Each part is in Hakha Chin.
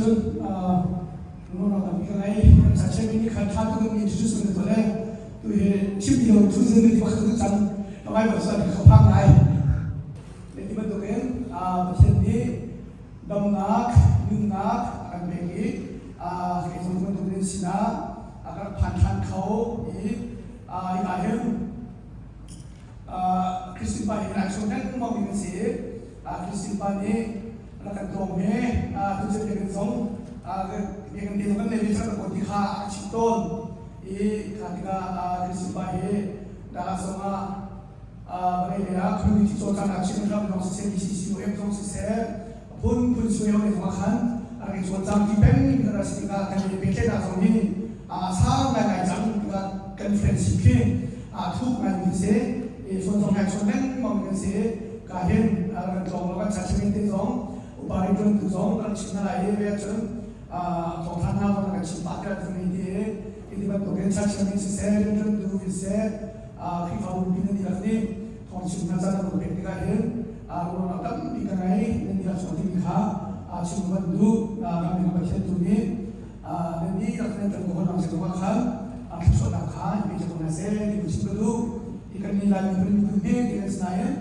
cun lungrawk tampi ka ngei. Kan sa chairman nih khan ṭha tuk in introduce kan tuah le tu hi chimmi lo thu zin ti pakhat kan cang. Ka Bible cu an ka phang ngai. Le ti bantukin Pathian nih damnak, nunnak a kan pek i kei zong bantukin sinah a kan phan ṭhan kho i hika hin Christian pa hi ai sawm lengmang mi kan si i Christian pa nih rak kan tlawng he tuchan biakinn zong biakinn te zong kan nei ve cang ko ti kha a chim tawn i kha tikah Christian pa hi Dallas zong ah vawlei lei ah community cawlcanghnak chin ram zong siseh DCCOM zong siseh phunphun suyo lei zong ah khan a rak i cawlcang ti peng mi kan rak si tikah kan i pehtlaihnak zong hi a sang ngaingai cang tikah kan friendship khi aa thuk ngai mi si i phone zong ngai chawn lengmang kan si ka hin kan tlawng lo kan chachimin te zong upa rianṭuan tu zong kan chim hna lai i ve cun thawngtha hna zong kan chim pah tiah kan ti i ti bantukin chachimin siseh rianṭuan tu siseh Khrihfabu pi nan dihlak nih thawngchim hna caan kan pek tikah hin ruahnak tampi ka ngei nan dihlak chung timi kha chim kan duh kan min Pathian tu nih nan dihlak nan kan kawlnak si zongah khan thluachuahnak kha in pe ko hna seh ti chim ka duh hi kan ni lai miphun miphun hme ti kan si nain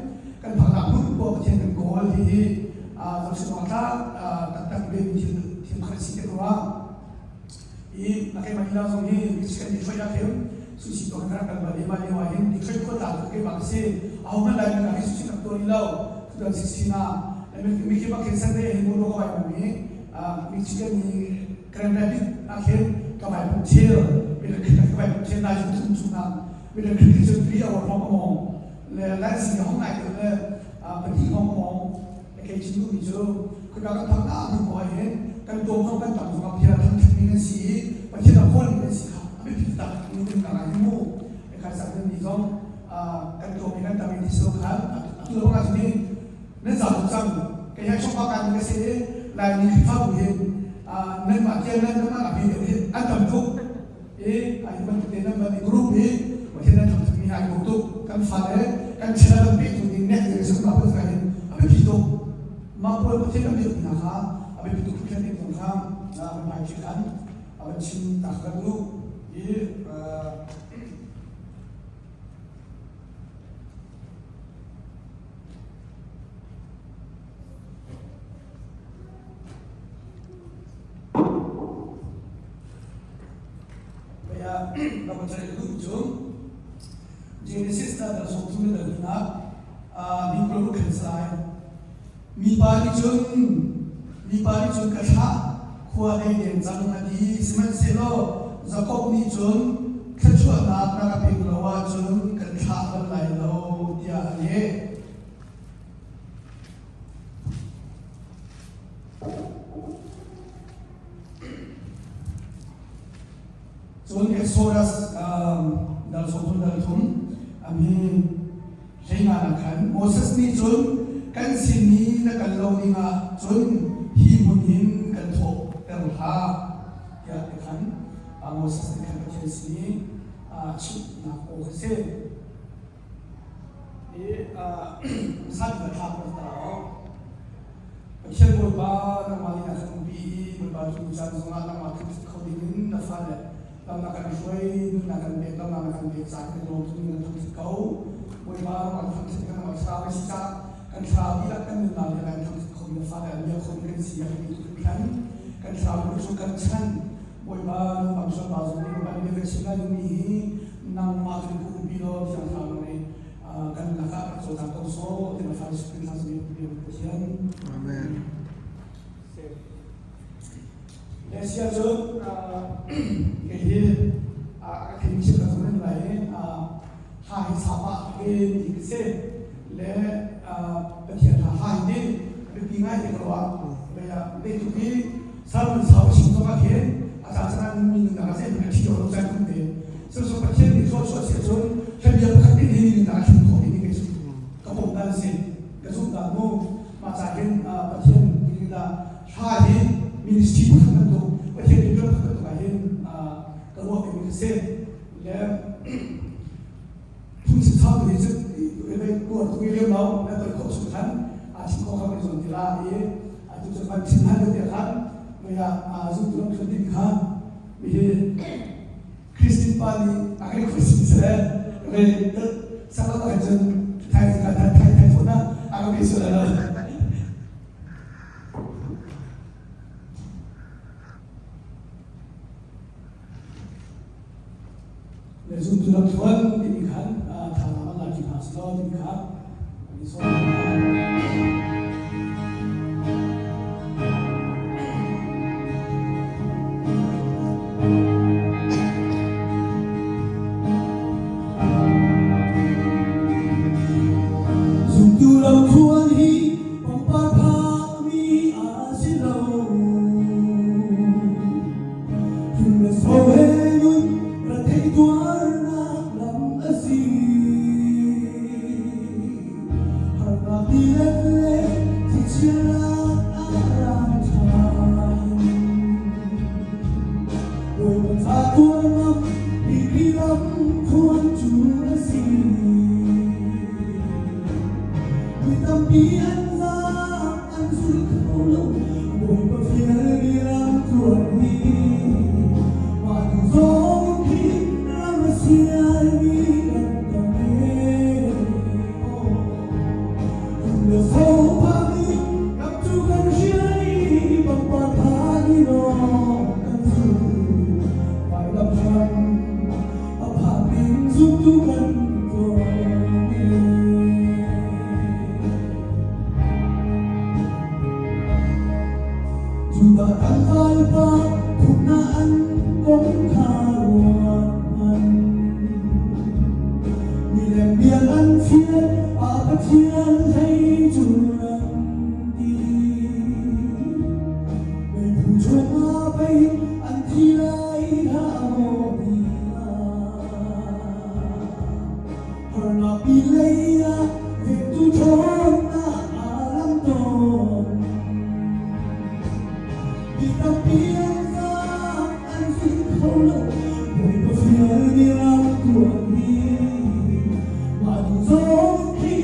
kan phaknak hmun poah Pathian kan kawl hi hi zohchim awk tlak taktak ve thil thil pakhat si te rua i a keimah lila zong hi Michigan Detroit ah khin sushi tuah kan rak kal bal i mah lio ah hin Detroit khua ta cu keimah ka si ahohmanh Laimi hna hi sushi rak tuah rih lo 2016 ah mikip ah khin Sunday hin muru ka vai pum i Michigan i Grand Rapids ah khin ka vai pum thil ka vai pum thil nai cu thum chung ah Middle Creek cu 3 hour hrawng a mawng le Lansing hong ngai deuh le pahnih hong a mawng Kei chim duhmi cu khika kan phak ah hnu poah hin kan tuam zong kan tam zong ah Pathian a thangṭhatmi kan si i Pathian a kawlmi kan si kha a biapi tak in kan ngai hi mu. Khai sak mi zong kan tuam i kan tam i ti so khan atu bang ah cun nan zau tuk cang kei hi chawngva kai mi ka si i Laimi Khrihfabu hin nanmah tiang nan nanmah nak hi deuh hi an tam tuk i hi bantuk te nan van i group hi Pathian nan thangṭhatmi hi ai dawh tuk kan fale kan chel kan pek tu ding nek ding sak ma pun hin a biapi tuk mah pawl Pathian kan biak hna kha a biapi tuk hringhran ding zong kha kan hmai khi khan a van chim tak kan duh i Genesis na dal 30 le dal linak mi khan sai. Mipa nih cun mipa nih cun ka thlah khua dei deng cang a ti. Sihmanhsehlaw Jakob nih cun thluachuahnak na ka pek lo ahcun kan thlah bal lai lo tiah a leh. Cun Exodus dal 30 dal thum a mi hleinga ah khan Moses nih cun kan sin i na kal lo dingah cun hi hmun hin kan thawhter hlah tiah ti khan Moses nih khan Pathian sin i chimhnak aw kha si. I san ka thlak ka ta Pathian Bawipa nangmah nih na kan umpi i Bawipa cu caan zongah nangmah thangṭhat kho dingin na fale lam na kan hruai, nunnak kan pek, lam na kan pek caah kan i lawm tuk in kan thangṭhat ko. Bawipa nangmah thangṭhat kan nangmah thlarau kan si caah kan thlarau dihlak kan nunnak le kan thangṭhat kho mi na fale an bia kho mi kan si a kan tuk hringhran. Kan thlarau cu kan chan Bawipa nangmah sualpa zong nih Bawipa nih kan chim lai dingmi hi nangmah cu ka umpi law Thiang Thlarau nih kan lakah rak cawlcang ko sawh ti na fale sukrin thla zong in Pathian. Amen. Le sia cu kei hi a thei chim ka zong lai i ha hi sapa ve mi ka si le Pathian ha ha hi ni biapi ngai te ka ruah le tu hi Salmon sau chim zong ah khin a caan caan mi nunnak ah zeihmanh a thi lo caan um ve. Cucu Pathian nih thluachuah si ahcun hlanbia pakhat te nih nunnak a thlun khawh ding kei cu ka pom dan si ka zumh dan mu mah ca hin Pathian dah hla hi ministry pakhat bantuk Pathian nih tuan pakhat bantuk ah hin ka ruah mi ka si le phungchim thau tu hi cu kuar tu lem lo na toi khawh chung khan a chim khawh kha kan zuam ti la i atu cu van chim han te khan. Mei ah zumtu lam hruai ding kha hi Christine pa nih a kan khuasin seh re sakla ka cun thai thai thai thai thai thona a ka pe sual lo. Le zumtu lam thluan timi khan thazaang an la ṭi hna selaw timi kha an i sawm hna. Zumtu lam thluan hi pangpar phakmi a si lo. Mi tampi an zaam an zul kho lo. Bawipa fialmi lam tluan hi mah tu zong khi ram a sialmi kan tam ee. Kum le sophami ram cu kan hrial i pangpar phan i lawng kan zul. Vailam hram a phak ding zumtu kan tlawm ee. Judah tlangval pa thuknak an kong kha ruat hmanh. Milem bial an fial a Pathian hlei cu an ti. Meiphu chungah pei an thi lai hlah maw ti Harnak pi lei ah vektu ṭhawnnak aa lang tawn. Mi tampi an zaam, an zul kho lo. Bawipa fial nih ram tuan hi. Mah duh zong khi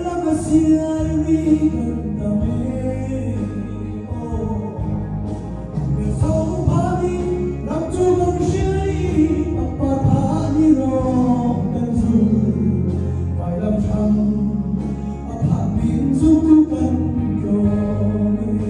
lam a sialmi kan tam ee. Oh. Le sophami ram cu kan hrial i pangpar phan i rawng kan zul. Vailam hram a phak ding zumtu kan tlawm ee.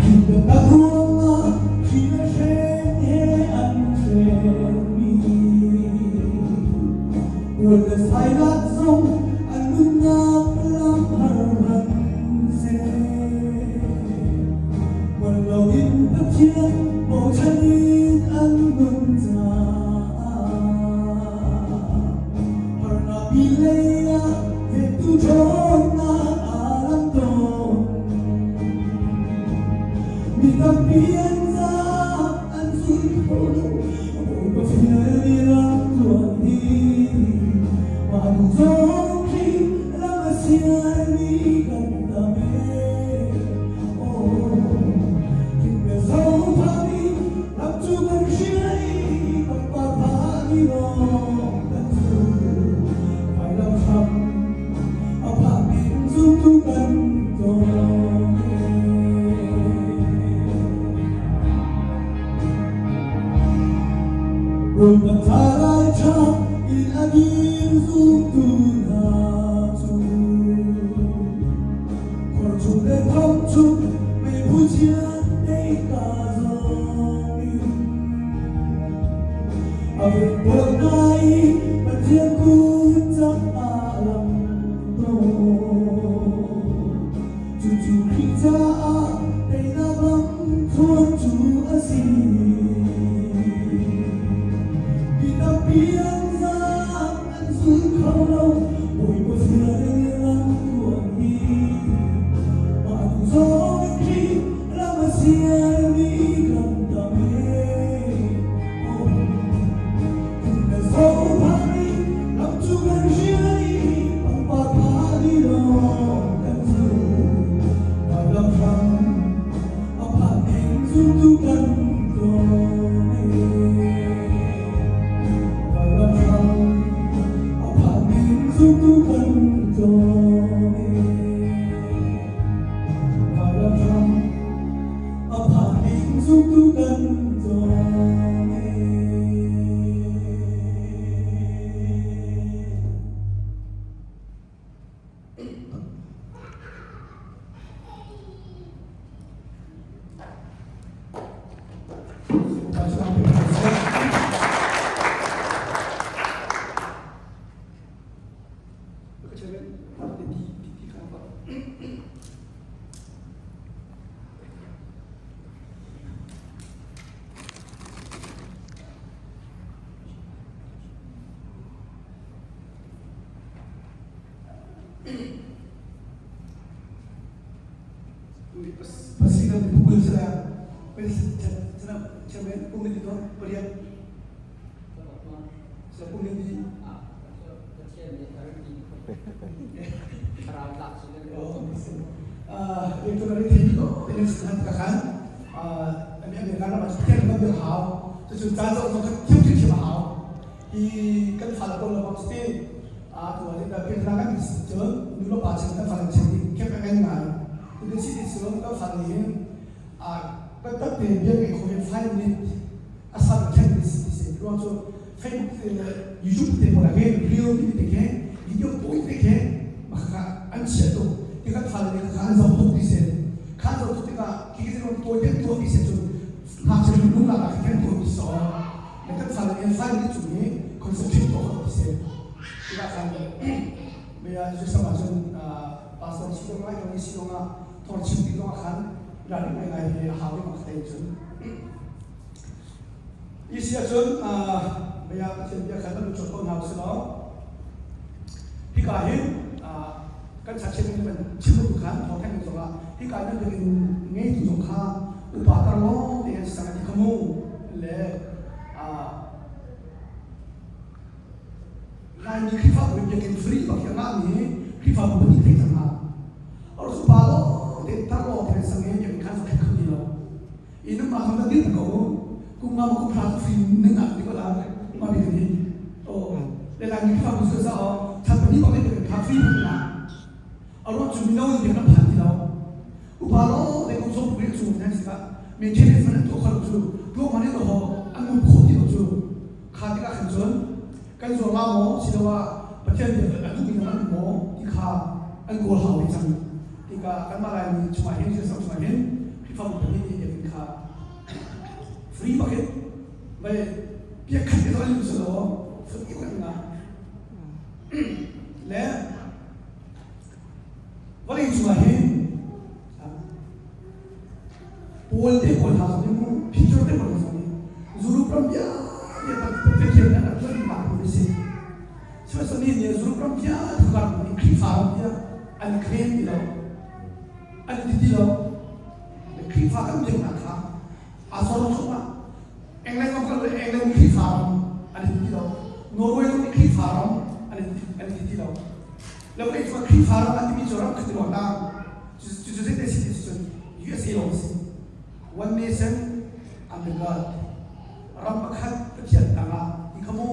Khrih biatak ruangah Khrih le hreng he an hremmi Puan le sailat zong an nunnak lam har hmanhseh Ngol loin Pathian bochan in an nun caah harnak pi lei ah vektu ṭhawnnak aa lang tawn. Mi tampi an zaam, an zul kho lo. Bawipa fial i lam tluan hi mah nu zong khi lam a sialmi kan tam ee. Oh, thing le zophami lam cu kan hrial i pangpar phah ni lawng kan zul. Vailam hram a phak ding zumtu kan tlawm ee. Bawipa ca lai ṭha in a dir zumtu hna cu khor chung le thong chung meiphu chiat teika zong in a ven tawn hna i Pathian kut cak aa lam tawn. Cucu Khrih caah teinak lam thluan cu a si. Mi tampi an zaam, an zul kho lo, Bawipa fial lam tuan hi. Mah duh zong in Khrih lam a sialmi kan tam ee. Oh, kum le zophami lam Kum ni to pariat. Sa kum ni. Itu dari thei ko in san ka khan ami American ram ah thiam kan bir hau cu caan zong zong kha thiam thiam thiam a hau i kan fale ko lo bang sti a tu ah da pek na kan cun nu le pa chen kan fale chen ding kep ngai ngai tu si ti cun kan fale hin a kan tak te biak ngai kho hin 5 minute a sa 10 minutes ti se ruang cu Facebook te le YouTube te pawl ah khin reel ti te khe video tawi te khe makha an chia tuk ti kan fale nih kha an zoh tuk ti se kha zoh tuk tikah khi khi tawi te tuah ti se cun ngakchia lung lak ah khin tuah ti so le kan fale nih file nih chung hi concentrate tuah kho ti se tikah khan mea Jesuh ah cun pastor si zong ah si zong ah thawng chim ti zong ah khan ralring ngai ngai hi a hau i mak cun Hi si ahcun mei ah Pathian bia khan kan chuak ko hna usih law hika hin kan chachin in kan chim tu khan thawngthank zong ah hika nan biakinn ngeitu zong kha upa tar lawng te an sang ti kha mu le Laimi Khrihfabu in biakinn free bak hi a ngahmi Khrihfabu pahnih thei cang hna. Or upa lawng te tar lawng te sang i biakinn khan khat kho ti lo. Inn ma hang din ko kum nga ma kum hra free ning ah ti ko la ma bi ni. O le Laimi Khrihfabu su sa o that pahnih bak biakinn kha free bak na. A ruang cu mino in biakinn phan ti lo. Upa lawng te kum som ri chung nan si ka. Maintenance man an tuah kho lo cu. Tuah man in ho an ngun khawh ti lo cu. Kha tikah khan cun kan zuar la maw siloah Pathian bia a duhmi hna an um maw ti kha an kawl hau ve cang. Tikah kanmah Laimi chungah hin Jesuh chungah hin Khrihfabu pahnih nih biakinn kha free bak in vai biak khat te zong an lut selaw free bak in ngah. Le vawlei cungah hin Paul te pawl hna zong nih mu Peter te pawl hna zong nih Europe ram vialte Pathian nih a rak tuannak hmun a si. Sihmanhsehlaw nih nih Europe ram vialte kar nih Khrihfa ram tiah an claim ti lo, an ti ti lo. Khrihfa kan biaknak kha aa sor thluahmah. England zong kan England Khrihfa ram an ti ti lo. Norway zong nih Khrihfa ram an ti ti lo. Lo kei cu Khrihfa ram an timi cu ram khat ruang tang. Cucu zei si ti cun USA lawng a si. One nation under God. Ram pakhat Pathian tangah ti kha mu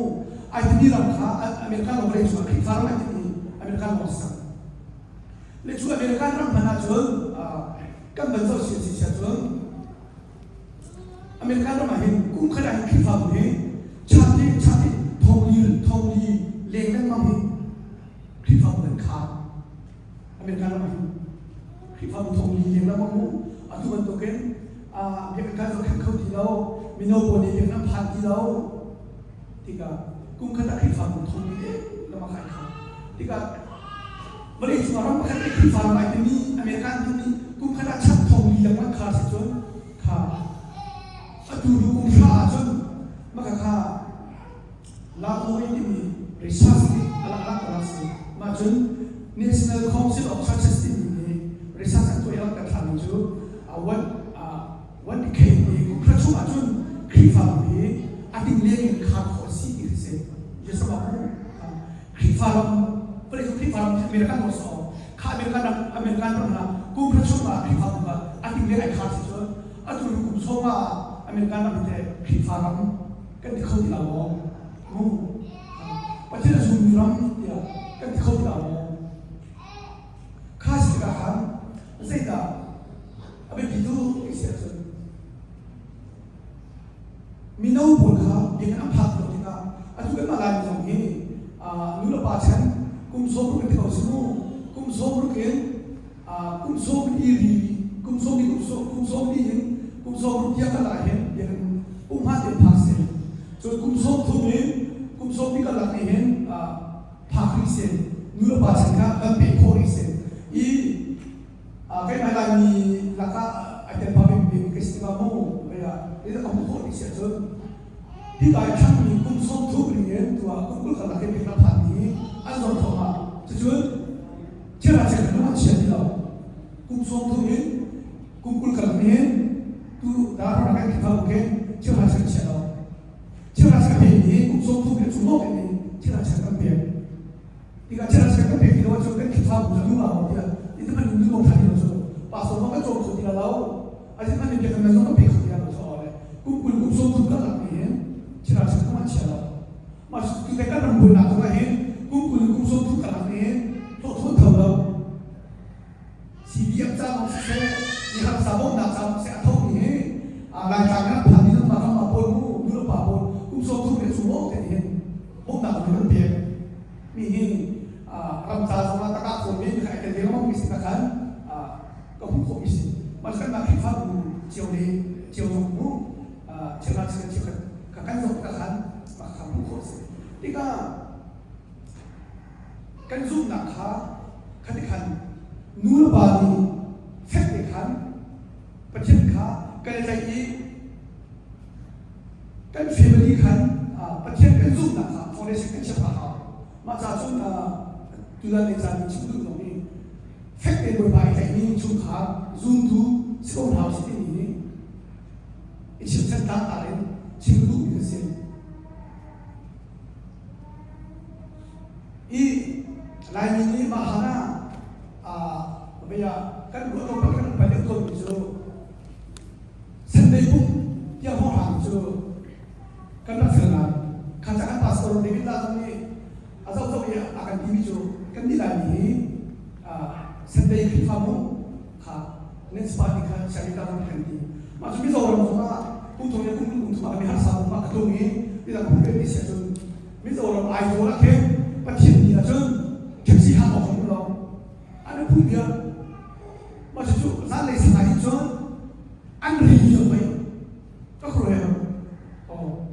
ai timi ram kha American lawng vawlei cungah Khrihfa ram ai timi American lawng si cang. Le cu American ram hmanh ahcun kan van zoh si si cun American ram ah hin kum khat ah hin Khrihfabu hi chati chati thongli thongli leng lengmang hi Khrihfabu kan khar. American ram ah hin Khrihfabu thongli leng lengmang mu atu bantukin biakinn kan zohkhenh kho ti lo mino pawl nih biakinn an phan ti lo tikah kum khat ah Khrihfabu thongli leng lengmang kha an khar. Tikah vawlei cung ah ram pakhat nih Khrihfa ram ai timi American timi kum khat ah chan thongli lengmang khar si cun kha atu lu kum hra ahcun maka kha Lakhoi timi research nih a lak lak a si. Mah cun National Council of Churches timi nih research an tuah i a kan thlahmi cu one one decade i kum hra chung ahcun Khrihfabu hi a ting leng in khar khawh a si ti khi si. Jesuh mu Khrihfa ram vawlei cung Khrihfa ram American ram so kha American ram American ram na kum hra chung ah Khrihfabu kha a ting leng ai khar si cun atu kum sawm ah American ram te Khrihfa ram kan ti kho ti la maw mu Pathian a zummi ram tiah kan ti kho ti la maw kha si tikah khan zeidah a biapi tu si ahcun mino pawl kha biakinn an phak lo tikah atu kanmah Laimi zong hi nu le pa chan kum 60 in ti ko si mu kum 60 in kum sawm li ri kum sawm li kum sawm li in kum 60 tiang kan ah hin biakinn pumhma te phak si cun kum 30 in kum sawm li karlak nih hin phak rih si nu le pa chan kha kan peh khawh rih si i keimah Laimi lakah ai tel pah bik ka si tikah mu aya ka hmuh khawh rih si ahcun hika i thlangmi kum 30 ring in tuah kum 20 karlak hi biaknak phanmi an zor thawngah cucun thil a chek lung a chia ti lo kum 30 in kum 20 karlak hin tu dar kan khrihfabu khin Cheuhra cheukhat chia lo. Cheuhra cheukhat pe mi kum 30 le chung lawng in cheuhra cheukhat kan pek. Tikah cheuhra cheukhat kan pek ti lo ahcun kan Khrihfabu cu a nu lo tiah ti te hmanh in nu lo ṭhan ti lo cu pastor zong kan cawm kho ti lo. Azi hmanh in biakinn zong kan pe kho ti lo cu le kum 20 kum 30 kan lak ni hin cheuhra cheukhat kan chia lo. Mah tu te kan ram buainak zong ah hin kum 20 kum 30 kan lak ni hin hlawh tho lo. CDF ca zong siseh, mi harsa bawmhnak ca zong siseh a thomi hi Laitlang in an phanmi nan mah ramah pawl mu nu le pa pawl kum 30 le chung lawng te hin bawmhnak an kan pek mi hi ram ca zong ah takah khawn mi kha tel lengmang mi si na khan ka hmuh khawh mi si. Mah kan mah Khrihfabu cio le cio zong mu cheuhra cheukhat cheukhat ka kan zong ka khan mah kha hmuh khawh si. Tikah Kan zumhnak kha khati khan nu le pa nih fek te khan Pathian kha kan i tlaih i kan family khan Pathian kan zumhnak kha foundation kan chiah a hau. Mah ca cun tutan ni caan chim duh zong hi fek tein Bawipa i tlaihmi chungkhar zumtu si ko hna usih timi hi i chimchan tlangtar in chim duhmi ka si. I Laimi nih mah hlan ah vei ah kan ruah tawn kan pal deuh tawnmi cu Sunday pumh tiang hawng cu kan rak fel ngai. Kha ca kan pastor David La zong nih a zohzoh i a kan timi cu kan nih Laimi hi Sunday Khrihfabu kha nan spa ti kha sianginn zong kan ti. Mah cu Mizoram zong ah kum thong le kum kum thum ah mi harsa um ah ka tlung i midang phung pe ti si ahcun Mizoram Aizawl ah khin Pathian ni ahcun taxi hak awk um lo. An phung bia. Mah cu zanlei sang ah hin cun an ri vial mei ka khuaruah oh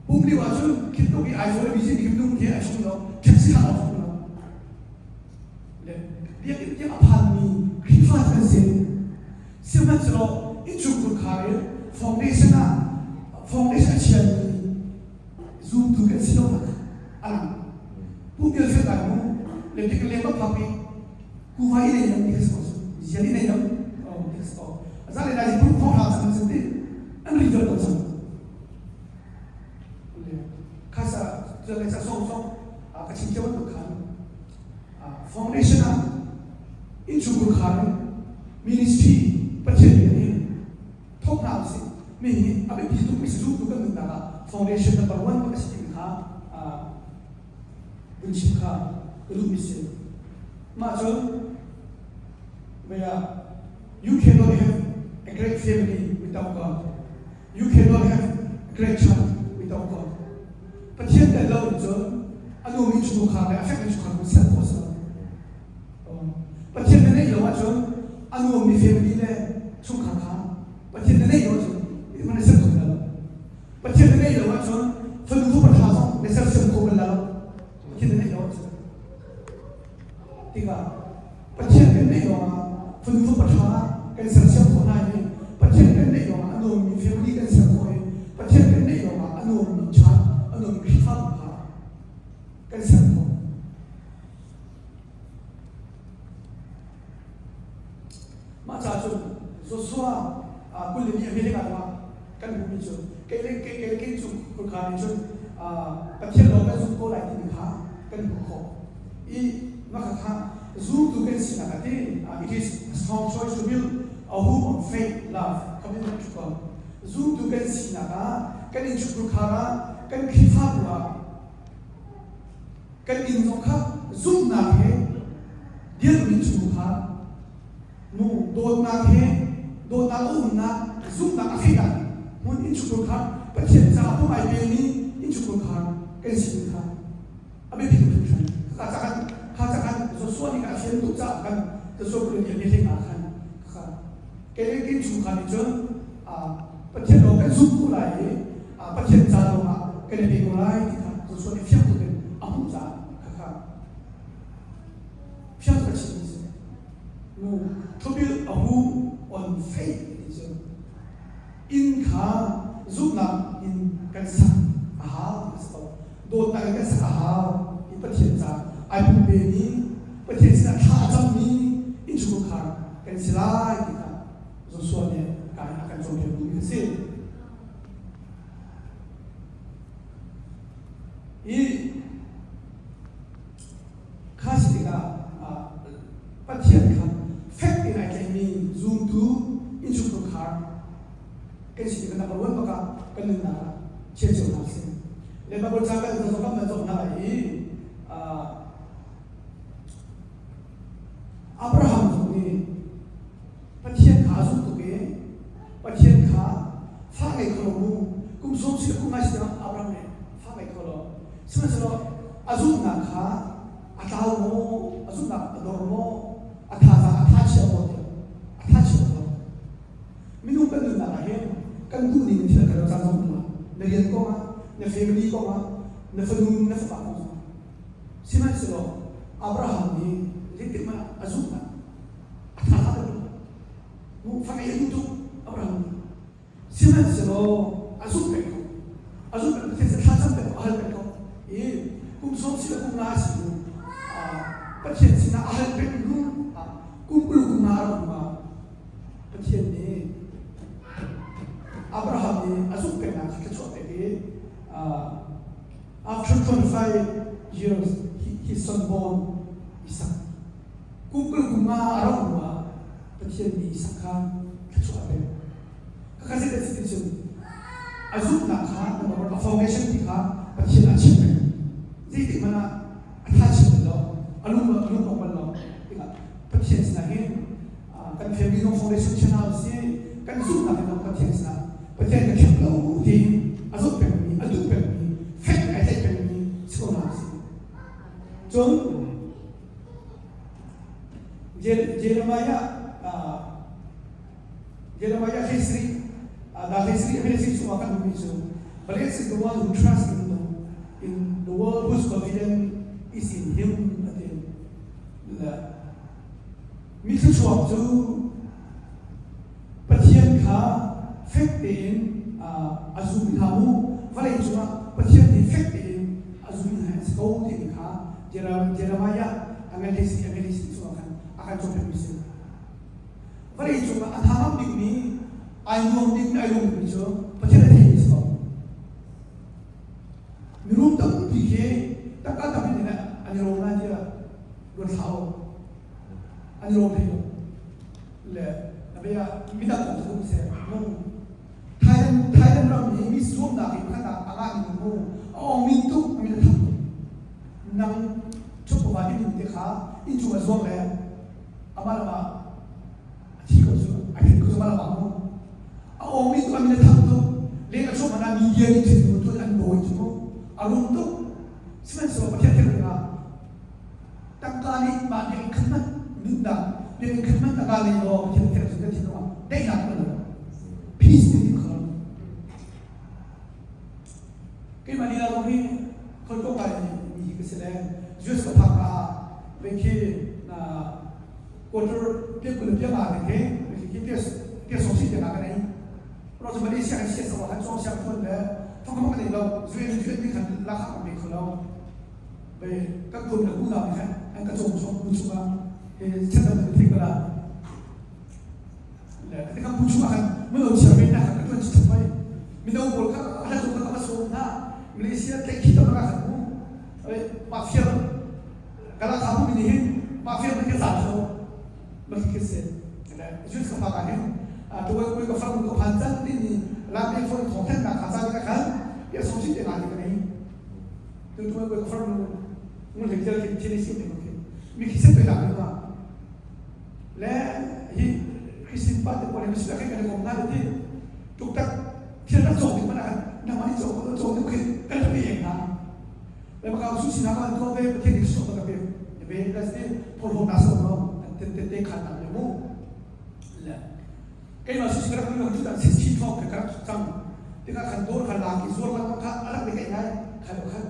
pum lio ahcun khin tuk i Aizawl i busy khim tung khi a chung lo taxi hak awk um lo. Biakinn tiang a phanmi Khrihfa kan si. Sihmanhsehlaw innchungkhar khar in foundation ah foundation a chiami zumtu kan si lonak a lang. Pumpial fel lai mu le tik le ma phak i kuva i nei lam ti ka zian i nei lam ti ka ko. Za le lai pum khong ha cang sin ti an ri dal ko cang. Khasa le sa song song ka chim cio bantuk khan foundation ah innchungkhar khar in ministry Pathian rian in thawk hna usih mi hi a biapi tuk mi si zumtu kan nunnak ah foundation number one bak a si timi kha vun chim kha ka duhmi si. Mah cun you cannot have a great family without God. You cannot have a great child without God. Pathian tel lo in cun a numi chungkhar le a fekmi chungkhar cu ser khawh a si lo. Pathian na neih lo ahcun a nuammi family le chungkhar kha Pathian na neih lo ahcun na ser kho bal lo. Pathian na neih lo ahcun fanu fapa ṭha zong na sersiam kho bal lo. Pathian na neih lo ahcun. Tikah Pathian kan neih lawngah fanu fapa ṭha kan sersiam khawh hna i Pathian kan neih lawngah a nuammi family kan ser khawh i Pathian kan neih lawngah a nuammi chan, a nuammi Khrihfabu kha kan ser khawh. Mah ca cun Joshua 22 a hmeling ah kan hmuhmi cu kei le kei kei le kei cu khurkha nih cun Pathian lawng kan zumh ko lai timi kha kan hmuh khawh. I mah kha zumtu kan sinak a ti it is a strong choice to build a home on faith, love, commitment to God. Zumtu kan sinak ah kan innchungkhar ah kan Khrihfabu ah kan inn zong kha zumhnak he dirhmi chungkhar nu dawtnak he dawtnak a umnak zumhnak a fehnak hmun innchungkhar Pathian caah pum ai pemi innchungkhar kan si kha a biapi tuk hringhran. Kha ca khan kha ca khan Joshua nih a fian tuk caah khan Joshua kul nih a biahleng ah khan kha kei le chungkhar nih cun Pathian lawng kan zumh ko lai i Pathian ca lawng ah kan i pe ko lai ti kha Joshua nih fiang tuk in a hmuh caah kha kha fiang tuk a chimmi a si. Nu to build a home on faith ti cu inn kha zumhnak in kan sak a hau ti a si ko. Dawtnak in kan sak a hau i Pathian caah ai pumpemi Pathian sinah thla a cammi innchungkhar kan si lai ti kha Joshua nih ka in a kan cawnpiak duhmi a si. I kha si tikah Pathian kha fek tein ai tlaihmi zumtu innchungkhar kan si tikah number one bak ah kan nunnak ah chia cio hna sih. Le Bible ca kan zoh kan zoh hna lai i Abraham zong nih Pathian kha a zumh tuk i Pathian kha fa ngei kho lo mu kum sawm si kum ngai si Abraham nih fa ngei kho lo sihmanhsehlaw a zumhnak kha a tlau maw a zumhnak a dor maw a thazaang a tha chia maw tiah a tha chia lo minung kan nunnak ah hin kan duh ning thil kan caan zong um na rian kong ah na family kong ah na fanu na fapa kong zong sihmanhsehlaw Abraham nih zeitik hmanh ah a zumhnak a tha hlah lo fa ngei a duh tuk Abraham nih Sihmanhsehlaw a zumh peng ko. A zumh peng Pathian thlacam peng ko, a hal peng ko. I kum sawm si le kum nga a si hnu Pathian sinah a hal peng hnu kum 20 kum nga a rak hnu ah Pathian nih Abraham nih a zumh pengnak kha thluachuah pek i after 25 years his son born Isaac kum 20 kum nga a rak hnu ah Pathian nih Isaac kha thluachuah a pek. Khakha zeidah si ti cun a zumhnak kha number one a foundation ti kha Pathian a chimh peng. Zeitik hmanh ah a tha chim bal lo, a lung a lung bal lo. Tikah Pathian sinah hin kan family zong foundation chia hna usih, kan zumhnak in Pathian sinah Pathian ka khek lo tiin a zumh pengmi, a duh pengmi, fek ai tlaih pengmi si ko hna usih. Cun Jeremiah Jeremiah 3 da 3 3 chungah kan hmuhmi cu Blessed is the one who trusts in the, in the world whose confidence is in him a ti. Mi thluachuak cu Pathian kha fek tein a zum hna mu vawlei cungah Pathian nih fek tein a zum hna an si ko timi kha Jeremiah a ngan hlei a ngan hlei chungah khan a kan cawnpiakmi si. Vawlei cungah a tha ngam bikmi ai nuam bikmi ai lung bikmi cu Pathian a theimi si ko. Mirum tampi khi tangka tampi nih an i rawm lai tiah ruat hlah u. An i rawm hlei lo. Le na bia midang kong cu seh nung Thailand Thailand ram hi mi zuamnak in khat ah a ngah mi mu a ong min tuk a min a thang tuk. Nang chukpa va ti te kha inn cung a zuang le amah lam ah a thi ko cu a hrin ko cu amah lam ah mu a ong mi tuk a min a thang tuk leng a chuak hmanh ah media nih thil tu an dawi cu mu a rum tuk sihmanhsehlaw Pathian thil ah tangka nih mah biakinn khat hmanh nunnak biakinn khat hmanh tangka nei law Pathian thil cu kan thinlung ah daihnak kan lo peace ti kha keimah lila zong hi khoi ko kai mi hi ka si le US ka phak ka ah vei khi na quarter piak kul piak ah khi khi piak piak song si te ka nei ro chu Malaysia kan sia sawa han chong siang thun le thong ka nei lo zuen zuen ni khan la kha me kho lo ve kan kun le ku na mi khan an ka chong chong bu chunga he chan dam thik la le ka kan bu chungah khan mino chairman na khan ka tuan chi bai mino pawl kha a tu kha ka sawm hna Malaysia tlaih khi tam ka khan mu mafia kala kha mu ni hin mafia ni ka zat tho ma khi se le jus ka pa ka hin tu wai koi ka fang ko phan chan ni ni la pe phone thong than na kha cha ka khan ya som si te na ni ka nei tu tu wai koi ka fang ngun he jel khi thil si ne ko mi khi se pe la ni ma Le hi Christian pa te pawl hi misila khi kan i kom hna le ti tuktak thil rak cawk ding hmanh ah khan nangmah nih cawk cawk ding khi kan rak i eng hna. Le maka su sin ah kan tuah ve Pathian nih suah ka pek ve las ti phorhlawm na so no te te te khan na le mu le keimah su sin rak mi tu tan 60 thong ka rak cang tikah khan dawr khan lak i zuar lang kha alak le kai ngai khan khan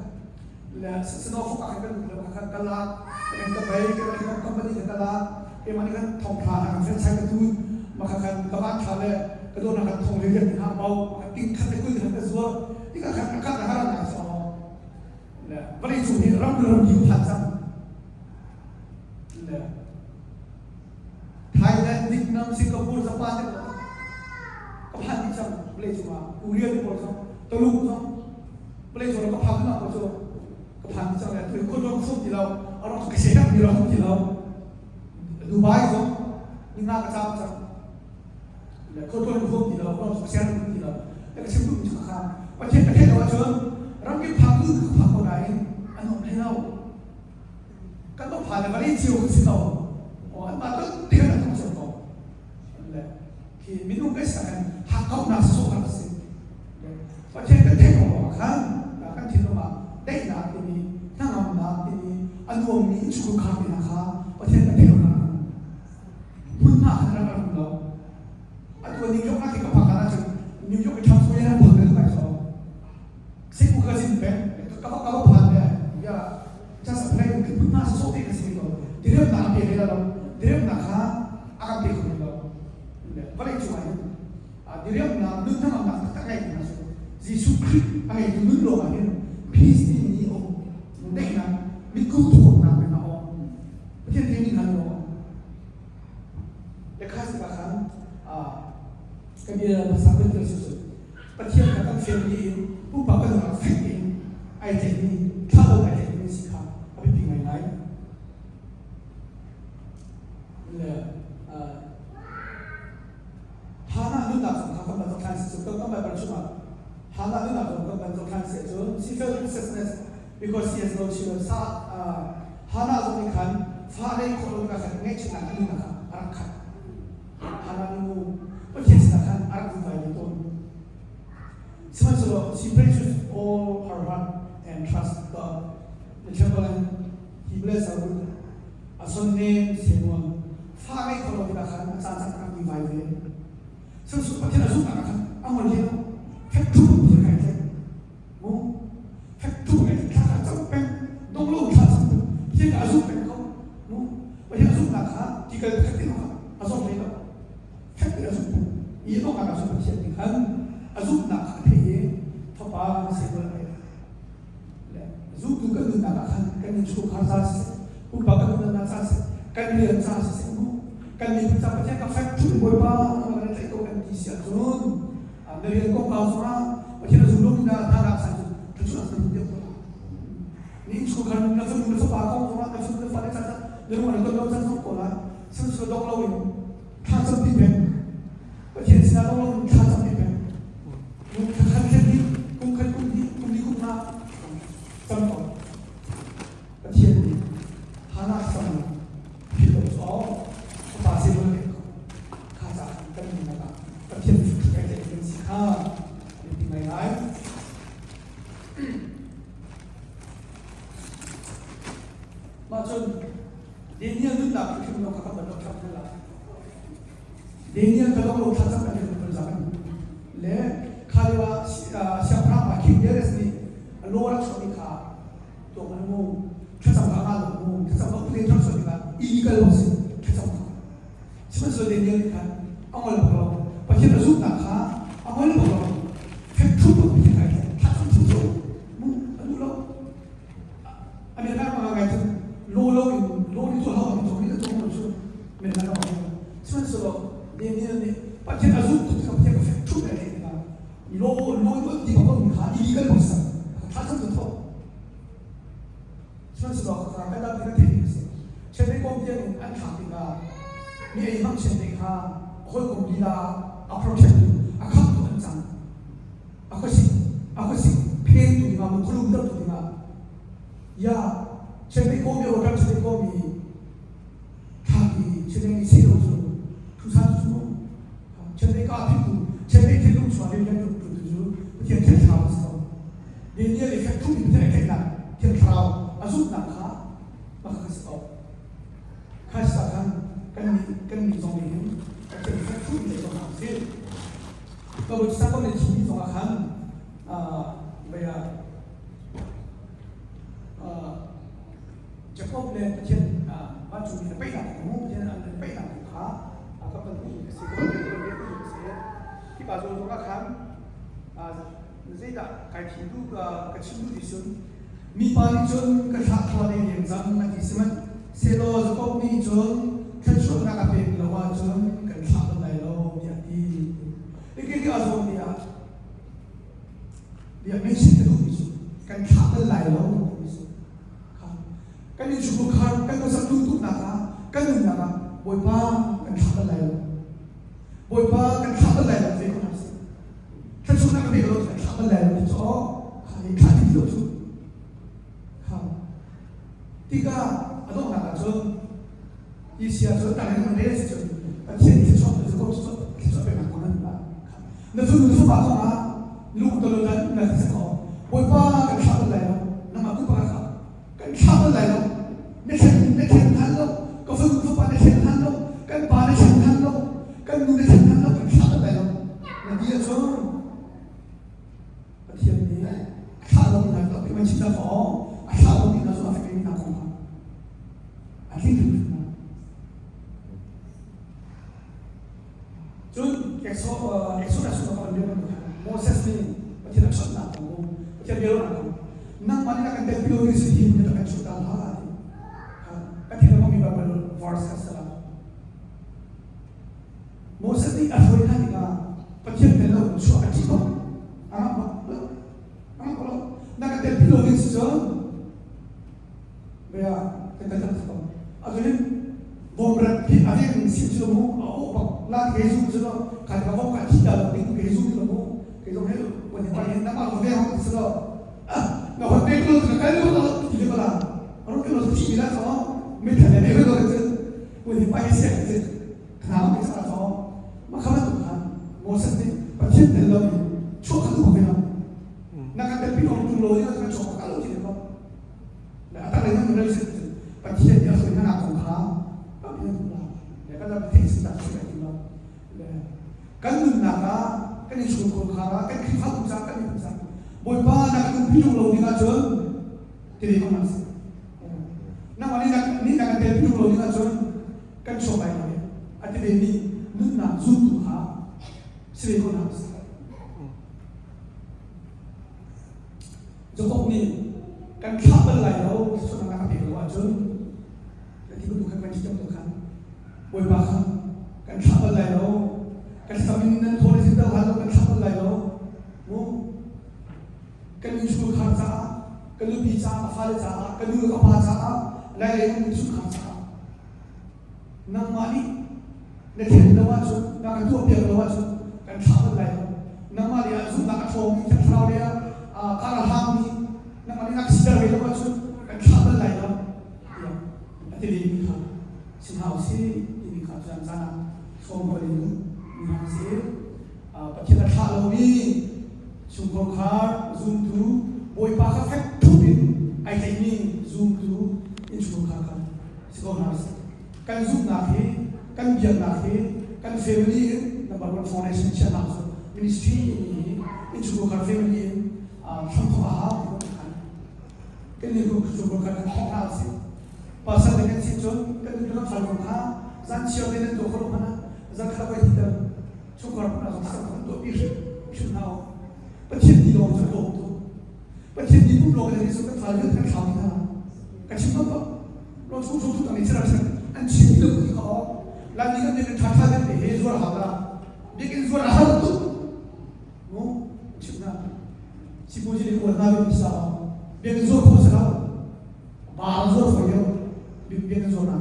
le snow ah khan kan lo khan ka lak kan ka bei kan kan company kan ka lak keimah nih khan thong tha kan franchise ka tun maka khan ka van tha le ka dawr khan thong le rian ha mau ka ting khat le kul khan ka zuar tika khan ka ka haran na so le vawlei cung hi ram ram yu phan cang le Thailand Vietnam Singapore Japan te ka phan dih cang vawlei cung ah Korea te pawl zong Tuluk zong vawlei cung ka phak na ko cu. Ka phan cang le tu khun rom khum ti lo a rak ka se mi rom ti lo Dubai zong ninga ka cam cang le khun rom khum ti lo rom ka siang ti lo le ka chim duh mi kha Pathian ka theih lo ahcun ramkip phak tu ka phak ko nain an um hlei lo kan va phan le vawlei cio kan si lo an mah ton ti kan an cio ko le khi minung kan si khan hakkauhnak sawh kan si Pathian kan theih ko ah khan kan thinlung ah daihnak timi hnangamnak timi a nuammi innchungkhar te hna kha Pathian kan theih lo hmunhma khan rak rak lo atu New York ah ka phak ahcun New York i Trump Square an phak le kai so Siku ka zin peng ka ka ka phan le ya just a play hmunhma so te ka si ko diremnak pe le lo diremnak kha a kan pe kho lo vawlei cung ah hin diriamnak nun hnangamnak taktak ngei hna cu Jesuh Khrih a ngeitu nun lawng ah hin peace timi um daihnak mitku thawtnak men a um Pathian timi hna lawng le kha si khan ka bia hmasa kan thil su Pathian kha kan family in pumpak kan rak fek in ai tlaihmi thlah lo ai tlaihmi si kha a biapi ngaingai le Hannah nunnak zong kha kan van zohṭhan si cu kan Bible chungah Hannah nunnak zong kan van zohṭhan si ahcun she felt possessness because she has no children. Sa Hannah zong nih khan fa nei khawh lo tikah khan ngaihchiatnak a nunnak kha a rak khat. Hannah nih mu Pathian sinah khan a rak vungvai ve tawn. Sihmanhsehlaw she prays with all her heart and trust God. The chaplain he bless her with a son named Samuel. Fa ngei kho lo tikah khan a caan caan a rak vai ve. Sihmanhsehlaw Pathian a zumhnak ah khan a ngol hlei lo. Fek thup in kai tlaih. Mu fek thup in thla kha cam peng dong lo thla cam peng. Pathian kha a zumh peng ko. Mu Pathian a zumhnak kha ti kal khat tin kha a zor hlei lo. Fek tein a zumh peng. I dongnak ah cun Pathian nih khan a zumhnak kha a theih i fapa Samuel a ngeih. Zultu kan nunnak ah khan kan innchungkhar ca siseh, pumpak kan nunnak ca siseh, kan rian ca siseh mu, kan miphun ca Pathian ka fek ṭhut Bawipa kan tlaih ko kan ti si ahcun na rian kongkau zongah Pathian a zum lomi hna hna san cu thluachuah na hmu deuh ko lai. Na innchungkhar na fanu na fapa kong zongah na fanu na fale ca na lung an ton lo caan zong ko lai. Sihmanhsehlaw dong loin thla campi peng Pathian sinah dong loin thla campi peng Kum khat khat hnih, kum khat kum hnih, kum li kum nga cam ko. Pathian nih Hannah sam philh lo cu aw fapa Samuel nih kha ca khan kan nunnak ah Pathian kai tlaih kan si kha biapi ngaingai. Mah cun Daniel nunnak hrimhrim lo kha kan ban lo ṭham hna lai. Daniel ka dong lo thlacam kan kan zak le kha lio ah siangpahrang pa King Darius nih a law rak chuahmi kha tuak man mu thlacam kha nga lo mu thlacam kha upade rak chuah tikah illegal lo si thlacam kha sihmanhsehlaw Daniel nih khan a ngol bak lo Pathian a zumhnak kha a ngol bak lo fek thup Pathian kai thlacam thup cu mu a duh lo America ram ah ngai cun law lo in law nih tuah hau mi zong nih a tuah lo cu America ram ah sihmanhsehlaw Daniel nih Pathian a zumh tuk tikah Pathian ka fek ṭhup le theih tikah law law in ti bak mi kha illegal bak sak thla cam tu thawk sihmanhsehlaw ka kan dam kan theih mi si Chenei kom tiang in an thlak tikah mi ei hmang Chenei kha hawikom lila a protect tu a kham tu an cang a khuasik a khuasik phen tu dingah mu khulum ter tu dingah ya chende ko mi rotan chende ko mi thaki chende ni se lo chu thu san chu chende ka phi tu chende thinlung chua le le tu tu chu pathian thiang thlarau so Daniel i fek thu mi pathian ai na thiang thlarau a zumh nak kha maka ka si ko kha sa khan kan ni kan ni zong ni hin pathian fek thu mi le ko ha si Ka website ko ne chimmi zongah khan vei ah Jacob le Pathian vancungmi na peihnak kong mu Pathian an peihnak kong kha ka pan hmuhmi ka si ka pan hmuhmi ka si hi pa zawn zongah khan zeidah kai thim duh ka chim duh ti cun mipa nih cun ka thlah thua dei leng cang a ti sihmanh sehlaw Jacob nih cun thluachuahnak a pek lo ahcun kan thlah bal lai lo tiah a ti. Hiki hi a zawn ni ah bia mention ka duhmi cu kan thlah bal lai lo timi cu. innchungkhar kan khuasak duhtuknak ah kan nunnak ah Bawipa kan thlah bal lai lo. Bawipa kan thlah bal lai lo ve ko hna sih. Thluachuahnak ka pe lo kan thlah bal lai lo ti cu aw kha hi thlah ti lo cu. Kha tikah a donghnak ah cun Isia cu tang in rel si cun Pathian nih thluachuah pe cu thluachuah peknak kong nan la. Na cu nu fapa kong ah lung to lo dan na si ko. Bawipa kan thlah bal lai lo. Nangmah tu pa kha kan thlah bal lai lo. Na thlen na thlen than lo. Ka fanu fapa na thlen than lo. Kan pa na thlen than lo. Kan nu na thlen than lo. Kan thlah bal lai lo. Na ti ahcun Pathian nih a thlah lomi hna cu a man chim dah kaw a thlah lomi hna cu a fekmi hna kong kha a tling hrimhrim hna. Cun Exodus chung ah kan bia bantuk khan Moses nih Pathian a chawnhnak kong mu Pathian biaruahnak kong nangmah nih na kan telpi lo ding si hi hmun kan chuah ta hlah ti kan theih lo mi Bible verse kha sala Moses nih a hruai hna tikah Pathian tel lo chuah a ṭih bak. A ngamh bak lo. A ngamh bak lo. Na ka telpi lo ding si cun bia kan kan kan ko. A hin bawmret hi a veng sim si lo mu a awh bak la ke zu si lo kha ka bawm ka thi ta lo ding ke zu ti lo mu ke zong he pon hi pa hin na ma lo ve hong si lo ah na hon pe ko ka kai lo lo ti le bala ro ke lo thi la so me than le ne lo cun pon hi pa hi sia cun Thlarau nih a cawm. Mah kha bantuk khan Moses nih Pathian tel lo in chuah kha duh ve lo. Na kan telpi ong tung lo in kan chuah ka lo ti ko. Le a tak lei nan rel sin Pathian nih a hruai hna kong kha tampi nan la. Le kan lam theih sin tak chuah ti lo. Le kan nunnak ah kan i chungkhar khar ah kan Khrihfabu ca kan miphun ca Bawipa na kan umpi tung lo ding ahcun ti ko hna sih. Nangmah nih na kan telpi tung lo ding ahcun kan chuak lai lo a ti ve mi nunnak zumtu kha si ve ko hna sih. Jakob nih kan thlah bal lai lo sualnak a pek lo ahcun ka ti bantuk khan kan chim bantuk khan Bawipa kha kan thlah bal lai lo kan sam in nan thawl in do hal lo kan thlah bal lai lo mu kan innchungkhar caah ka nupi caah ka fale caah ka nu le ka pa caah lai lei um innchungkhar caah Nangmah nih na thlen lo ahcun, na ka tuahpiak lo ahcun kan thlah bal lai lo. Nangmah lei ah zumhnak a ṭhawngmi, Thiang Thlarau lei ah kar a hlangmi, nangmah nih na ka siter ve lo ahcun kan thlah bal lai lo, tiah a ti vemi kha si hna u sih timi kha caan caan ah sawm hoi in mi hna si. Pathian a thlah lomi chungkhar zumtu Bawipa kha fek thup in ai tlaihmi zumtu innchungkhar kha si ko hna sih. Kan zumhnak hi, kan biaknak hi, kan family in number one foundation chiahnak cu ministry timi hi innchungkhar family in hramthawk a hau ti bantuk khan kan nih chungkhar kan thawk hna usih. Pasal le kan si cun kan nupi kan fal kong kha zan chiar te nan tuah kho lo hmanh ah zan khat voi hitter chungkhar hmanh ah zong kan tuahpi hrim hrim hna u. Pathian ti lawng cu a tlawm tuk. Pathian nih pum lawng in kan fale kan thlau hna. Ka chim bak bak. Lo chung chung tu tang chira chan an chim ti lo ti kha la ni kan kan tha tha den te he zuar ha la biakinn zuar a har tuk mu chim na sipuji ni uan na bi sa biakinn zuar kho sa ba zuar fo yo biakinn zuar na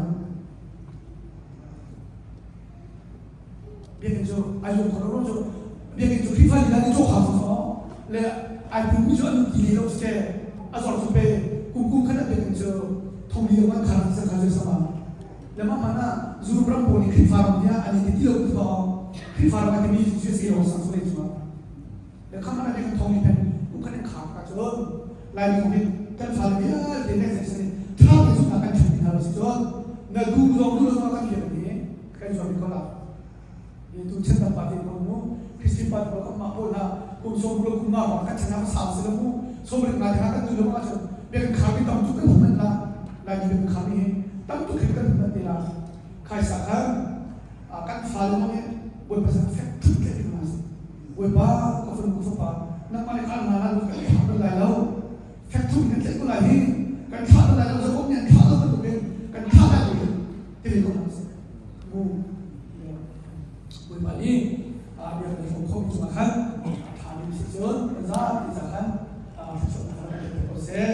Biakinn cu ai lung kho lo cu biakinn cu Khrihfa lila nih cawk hau cu le ai pummi cu an ti le lo te a zor cu pe kum kum khat ah biakinn cu thong li man khar san kha sama le mah man ah Europe ram pawl nih Khrihfa ram nih an i ti lo ti ba Khrihfa ram a timi USA lawng sang sule cu le kham an biakinn thong li pen kum khat in khar ka cun Laimi kong hin kan fale vialte next section tha te zumhnak kan chim hna lo si cun na du zong du lo zong kan thiam ni kan zuam ko la tu chan tam party ko mu Christian party ko kan mah pawl na kum som lo kum nga ba kan chan na sau se mu som rik nga kan tu lo ma chun be kan khar mi tam tu kan hman la la ni kan khar mi tam tu khit kan hman ti la khai sa khan kan fale mo ne boi pasal fek thut le ding ma boi pa ka fun ku fa nang ma le khan na la kan khar lai lo fek thut kan tle ko lai hi kan thla lai lo zo ko ni thla lo kan kan thla lai lo ti ko mu Bawipa nih bia kan hrawm khomi cungah khan a ṭhami si cun za ti ca khan thluachuahnak kan pek ko seh.